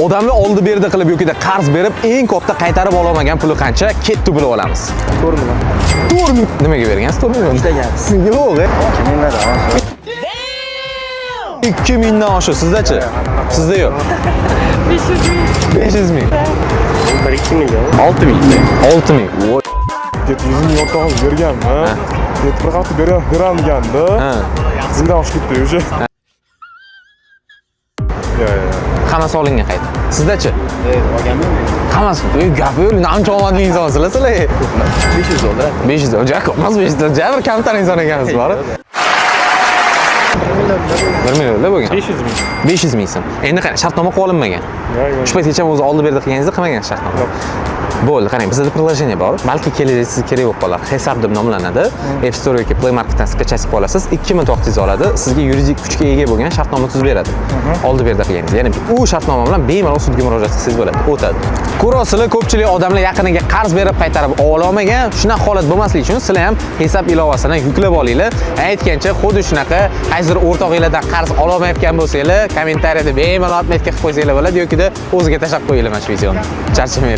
Odamlar oldi berdi qilib yoki qarz berib eng katta qaytarib ololmagan puli qancha? Ketdi, bilib olamiz. 4 million. 4 ming. Nimaga bergansiz 4 million? Ishlagansiz. Yo'q. 2000dan oshiq. 2000 dan oshiq. Sizda-chi? Sizda yo'q. 500 ming. 500 ming. 1-2 million. 6 ming. 6 ming. Voy. 700 ming o'rtog'im berganmi? Yetti bir hafta beradigandi. Zimdan oshib ketdi уже. Yo, yo. Hammasi olingan qayta. Sizda-chi? Olganmi? Hammasi. Ey, gap yo'q. Namcha omadli insonsizlar sizlar. 500 dollar. 500 dollar. Juda ko'p emas 500 dollar. Juda bir kamtar inson ekansiz, borib. 1 millionda bo'lgan. 500 ming. 500 ming so'm. Endi qarang, shartnoma qilib olinmagan. Yo'q, Shu paytgacha o'zi oldi berdi qilganingizda qilmagan shartnoma. Bo'ldi, qarang, bizda приложение bor. Balki kelajakda sizga kerak bo'lib qolar. Hisob deb nomlanadi. App Store yoki Play Marketdan скачать qilib olasiz. 2 minut vaqtingizni oladi. Sizga yuridik kuchga ega bo'lgan shartnoma tuzib beradi. Oldi berdi qilganingiz. Ya'ni u shartnoma bilan bemalol sudga murojaat qilsangiz bo'ladi. O'tadi. Ko'rasizlar, ko'pchilik odamlar yaqiniga qarz berib qaytarib ola olmagan. Shunaqa holat bo'lmasligi uchun sizlar ham hisob ilovasini yuklab olinglar. Aytgancha, xuddi shunaqa qaysidir o'rtog'inglardan qarz ololmayotgan bo'lsanglar, kommentariyada bemalol отметка qilib qo'ysanglar bo'ladi yoki o'ziga tashlab qo'yinglar mana shu videoni. Charchamanglar.